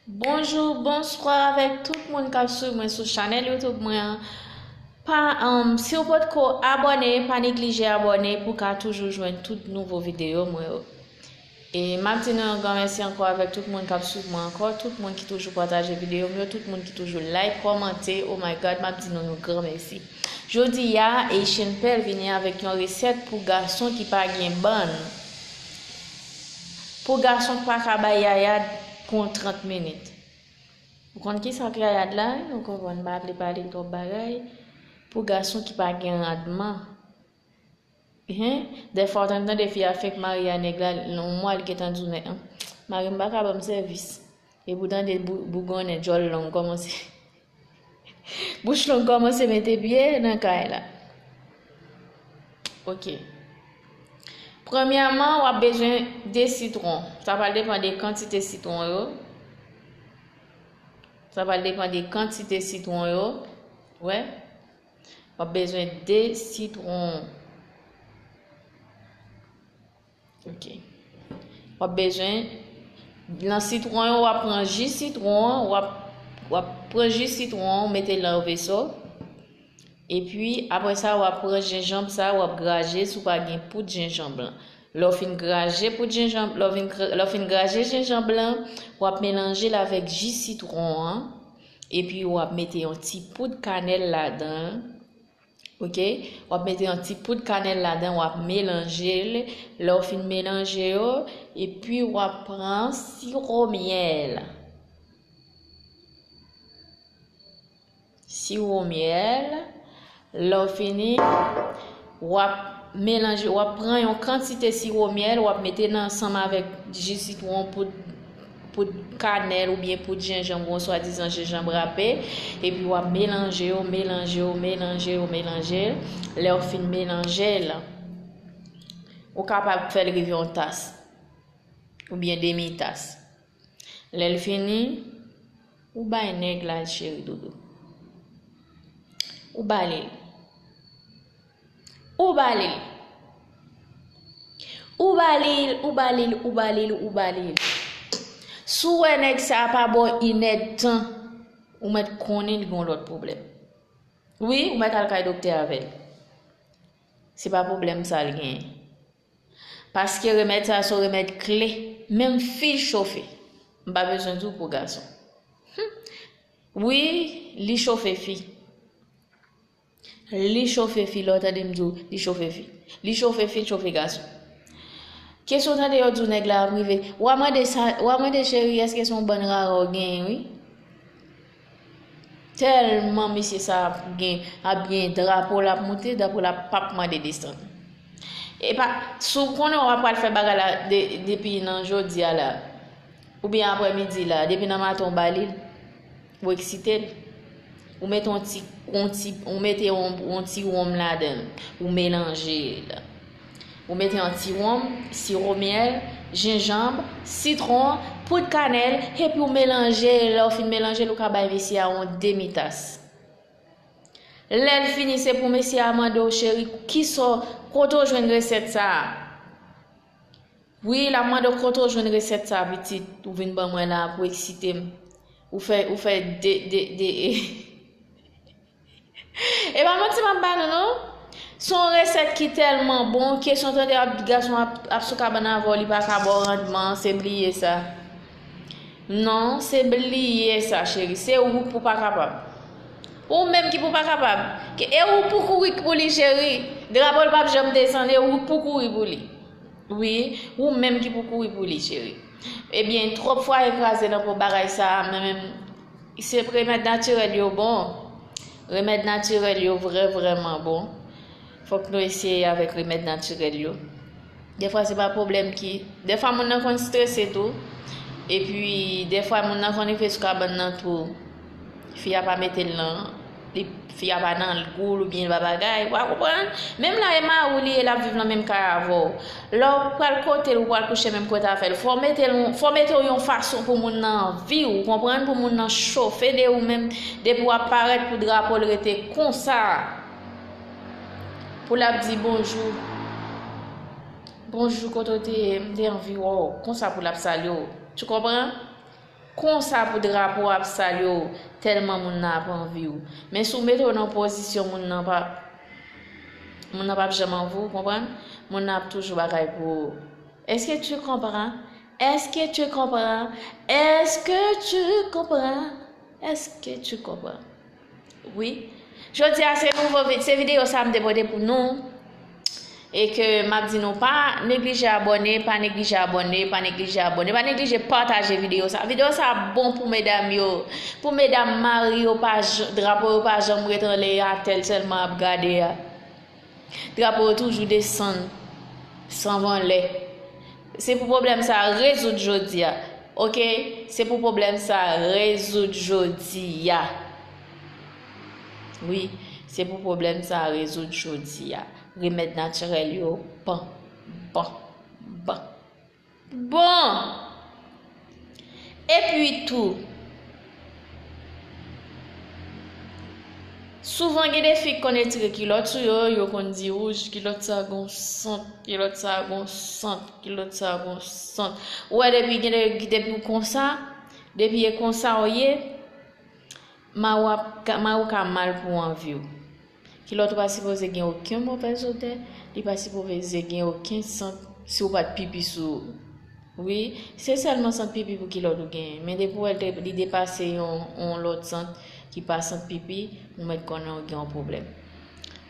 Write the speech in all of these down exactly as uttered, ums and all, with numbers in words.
Bonjou, bonswa avèk tout moun k ap swiv mwen sou chanèl YouTube mwen an. Pa, um, si w potko abòne, pa neglije abòne pou w ka toujou jwenn tout nouvo videyo mwen yo. E m ap di nou yon gran mèsi ankò avèk tout moun k ap swiv mwen ankò, tout moun ki toujou pataje videyo m yo, tout moun ki toujou like, kòmante. Oh my God, m ap di nou yon gran mèsi. Jodi a, Haitian Pearl vini avèk yon resèt pou gason ki pa gen bann. Pou gason k pa ka bay yayad pou yon trant minit. Ou konn ki sa k yayad la, wi? Ou konprann, m pa vle pale twòp bagay. Pou gason ki pa gen randman. Hen? Dèfwa w tann tande fi a fenk marye a nèg la, yon mwa li gentan di w nèg an, "Mari m pa ka ban m sèvis." Epi w tande bou-, bougonnen, djòl long kòmanse. Bouch long kòmanse mete pye nan kay la. Ok. Premyèman, w ap bezwen de sitwon. Sa pral depann de kantite sitwon yo. Sa pral depann de kantite sitwon yo. Wè. W ap bezwen de sitwon. Ok. W ap bezwen, nan sitwon yo, w ap pran ji sitwon an, w ap, w ap pran ji sitwon an, w mete l nan yon veso. Epi, apre sa, w ap pran jenjanm sa, w ap graje si w pa gen poud jenjanm lan. Lè w fin graje poud jenjanm, lè w fin gra-, lè w fin graje jenjanm lan, w ap melanje l avèk ji sitwon an. Epi, w ap mete yon ti poud kanèl ladan l. Ok? W ap mete yon ti poud kanèl ladan, w ap melanje l. Lè w fin melanje yo, epi w ap pran siwo myèl. Siwo myèl. Lè w fini, w ap melanje, w ap pran yon kantite siwo myèl, w ap mete nan ansanm avèk ji sitwon, poud, poud kanèl oubyen poud jenjanm, yon swadizan jenjanm rape, epi w ap melanje yo, melanje yo, melanje yo, melanje l. Lè w fin melanje l, ou kapab fè l rive yon tas oubyen demi tas. Lè l fini, ou bay nèg la l, cheri doudou. Ou ba li l. Ou ba li l. Ou ba li l, ou ba li l, ou ba li l, ou ba li l. Si w wè nèg sa a pa ba w inèdtan, ou mèt konnen li gen yon lòt pwoblèm. Wi, ou mèt al kay doktè avè l. Se pa pwoblèm sa l genyen. Paske remèd sa a se yon remèd kle. Menm fi chofe. M pa bezwen di w pou gason. Wi, li chofe fi. Li chofe fi, lè w tande m di w, li chofe fi. Li chofe fi, l chofe gason. Kesyon w tande yo di w nèg la ap rive. W a mande sa, w a mande cheri, èske se yon bann rara w genyen, wi. Tèlman mesye sa ap gen, ap gen drapo l ap moute, drapo l ap p ap mande desann. E pa, si w konnen w ap pral fè bagay la de, depi nan jodi a la, oubyen aprè midi la, depi nan maten w ba li l, ou eksite l, ou mete yon ti, yon ti, ou mete yon, yon ti wonm ladan l, ou melanje l. Ou mete yon ti wonm, siwo myèl, jenjanm, sitwon, poud kanèl, epi w melanje l. Lè w fin melanje l, ou ka bay mesye a yon demi tas. Lè l fini, se pou mesye a mande w, cheri, kisa w, kote w jwenn resèt sa a? Wi, l ap mande w, kote w jwenn resèt sa a, pitit? Ou vin ban mwen la pou eksite m. Ou fè, ou fè de, de, de, E pa manti m ap ba nou, non. Se yon resèt ki tèlman bon, kesyon tande ap, gason ap, ap sou kabann avè w, li pa ka ba w randman, se bliye sa. Non, se bliye sa, cheri. Se ou pou pa kapab. Ou menm ki pou pa kapab. Ke, e ou pou kouri pou li, cheri. Drapo l p ap janm desann, e ou pou kouri pou li. Wi, ou menm ki pou kouri pou li, cheri. Ebyen, twòp fwaye kraze nan po bagay sa a, men menm, se remèd natirèl yo bon. Remèd natirèl yo vrè, vrèman bon. Fòk nou eseye avèk remèd natirèl yo. Dèfwa, se pa pwoblèm ki, dèfwa, moun nan konn strese tou. Epi, dèfwa, moun nan konn rive sou kabann nan tou. Fi a pa mete l nan, li, fi a pa nan gou l oubyen li pa bagay, ou pa konprann? Menm la e mari w li ye, l ap viv nan menm kay avè w. Lè w pral kote l, ou pral kouche menm kote avè l. Fò w mete l, fò w mete w yon fason pou moun nan anvi w, ou konprann? Pou moun nan chofe de ou menm, depi w ap parèt pou drapo l rete konsa. Pou l ap di bonjou. Bonjou, kote w te ye? M te anvi wè w. Konsa pou l ap salye w. Tu konprann? konsa pou drapo ap salye w, tèlman moun nan ap anvi w. Men si w mete w nan pozisyon moun nan pa, moun nan p ap janm anvi w, konprann? Moun nan ap toujou bagay pou ou. Est-ce que tu comprends? Est-ce que tu comprends? Est-ce que tu comprends? Est-ce que tu comprends? Wi. Jodi a se nouvo vid, se videyo sa m te pote pou nou. E ke m ap di nou pa neglije abòne, pa neglije abòne, pa neglije abòne, pa neglije pataje videyo sa. Videyo sa bon pou medam yo, pou medam mari yo pa jan-, drapo yo pa janm ret anlè atè l sèlman ap gade a. Drapo yo toujou desann, sanvole. Se pou pwoblèm sa a rezoud jodi a. Oke? Se pou pwoblèm sa a rezoud jodi a. Wi, se pou pwoblèm sa a rezoud jodi a. Remèd natirèl yo, bon, bon, bon. Bon! Epi tou, souvan gen de fi k konn etire kilòt sou yo, yo konn di, "Wouch, kilòt sa gon sant, kilòt sa gon sant, kilòt sa gon sant." Ou wè, depi gen de, depi w konsa, depi e konsa w ye, mari w ap ka, mari w ka mal pou anvi w. Kilòt ou pa sipoze gen okenn movèz odè, li pa sipoze gen okenn sant si w pa t pipi sou ou. Wi, se sèlman sant pipi pou kilòt ou genyen. Men depi w wè l te, li depase yon, yon lòt sant ki pa sant pipi, ou mèt konnen w gen yon pwoblèm.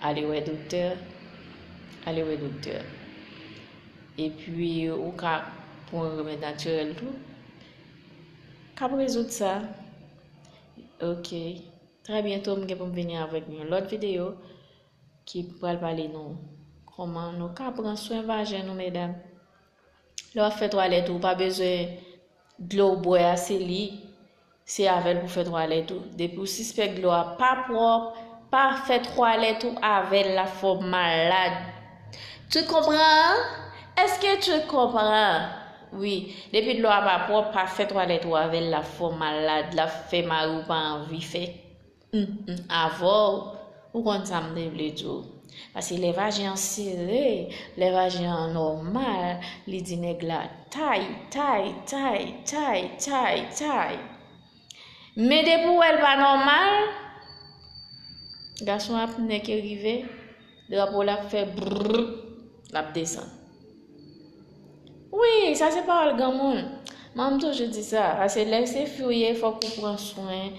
Ale wè doktè, ale wè doktè. Epi, ou ka pran yon remèd natirèl tou k ap rezoud sa. Oke. Trè byento, m gen pou m vini avèk yon lòt videyo ki pral pale nou kòman nou ka pran swen vajen nou, medam. Lè w ap fè twalèt ou, ou pa bezwen dlo w bwè a, se li, se avè l pou fè twalèt ou. Depi w sispèk dlo a pa pwòp, pa fè twalèt ou avè l, l ap fè w malad. Tu comprends? Est-ce que tu comprends? Wi, depi dlo a pa pwòp, pa fè twalèt ou avè l, l ap fè w malad, l ap fè mari w pa anvi fè. Mm, mm, avè w, ou konn sa m te vle di w. Paske lè vajen an sere, lè vajen an nòmal, li di nèg la, tay, tay, tay, tay, tay, tay. Men depi w wè l pa nòmal, gason ap nèk e rive, drapo l ap fè brrr, l ap desann. Wi, sa se pawòl granmoun. Manman m toujou di sa, paske lè se fi w ye, fòk ou pran swen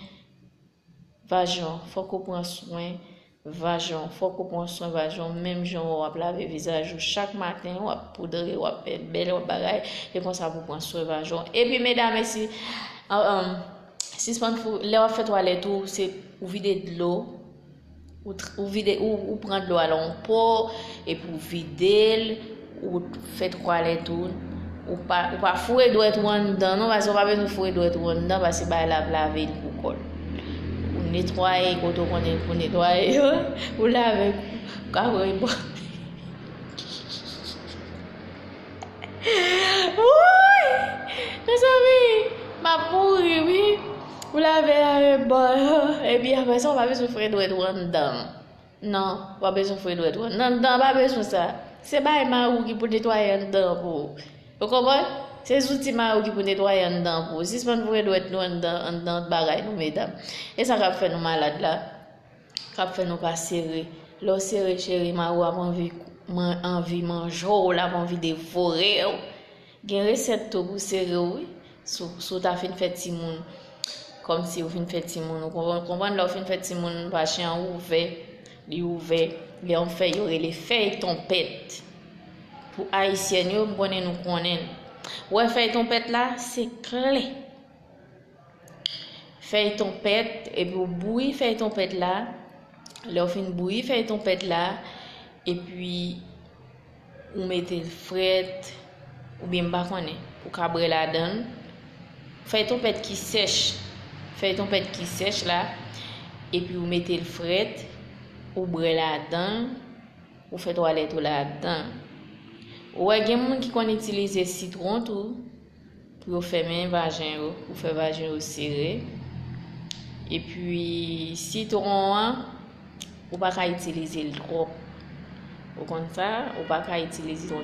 vajan w, fòk ou pran swen vajan w, fòk ou pran swen vajan w, menm jan w ap lave vizaj ou chak maten, w ap poudre, w ap fè bèl, w ap bagay, e konsa pou pran swen vajan w. Epi medam, e si, an, an, sispann fou, lè w ap fè twalèt ou, se ou vide dlo, ou tr-, ou vide, ou, ou pran dlo a nan yon po, epi ou vide l, ou fè twalèt ou, ou pa, ou pa foure dwèt ou anndan non, paske ou pa bezwen foure dwèt ou anndan, paske bagay la ap lave l pou kò l. Ou netwaye kote w konnen pou netwaye yo, ou lave, ou ka voye bò. Wouy! Mezanmi, m ap mouri, wi. Ou lave, lave bò yo, epi apre sa, ou pa bezwen foure dwèt ou anndan. Non, w pa bezwen foure dwèt ou anndan, anndan pa bezwen sa. Se bay mari w ki pou netwaye anndan pou ou. Ou konprann? Se zouti mari w ki pou netwaye anndan pou ou. Sispann foure dwèt nou anndan, anndan bagay nou, medam. E sa k ap fè nou malad la, k ap fè nou pa sere. Lè w sere, cheri, mari w ap anvi man-, anvi manje w, l ap anvi devore w. Gen resèt tou pou sere w, wi. Si w, si w ta fin fè timoun, kòmsi w fin fè timoun, ou konprann, konprann lè w fin fè timoun, vajen an ouvè, li ouvè, gen yon fèy yo rele fèy tonpèt. Pou ayisyèn yo, m konnen nou konnen l. Ou wè fèy tonpèt la, se kle. Fèy tonpèt, epi w bouyi fèy tonpèt la. Lè w fin bouyi fèy tonpèt la, epi ou mete l frèt, oubyen m pa konnen, ou ka bwè ladan l. Fèy tonpèt ki sèch, fèy tonpèt ki sèch la, epi ou mete l frèt, ou bwè ladan l, ou fè twalèt ou ladan l. Ou wè, gen moun ki konn itilize sitwon tou, pou yo fèmen vajen yo, pou fè vajen yo sere. Epi, sitwon an, ou pa ka itilize l twòp. Ou konn sa, ou pa ka itilize l twòp.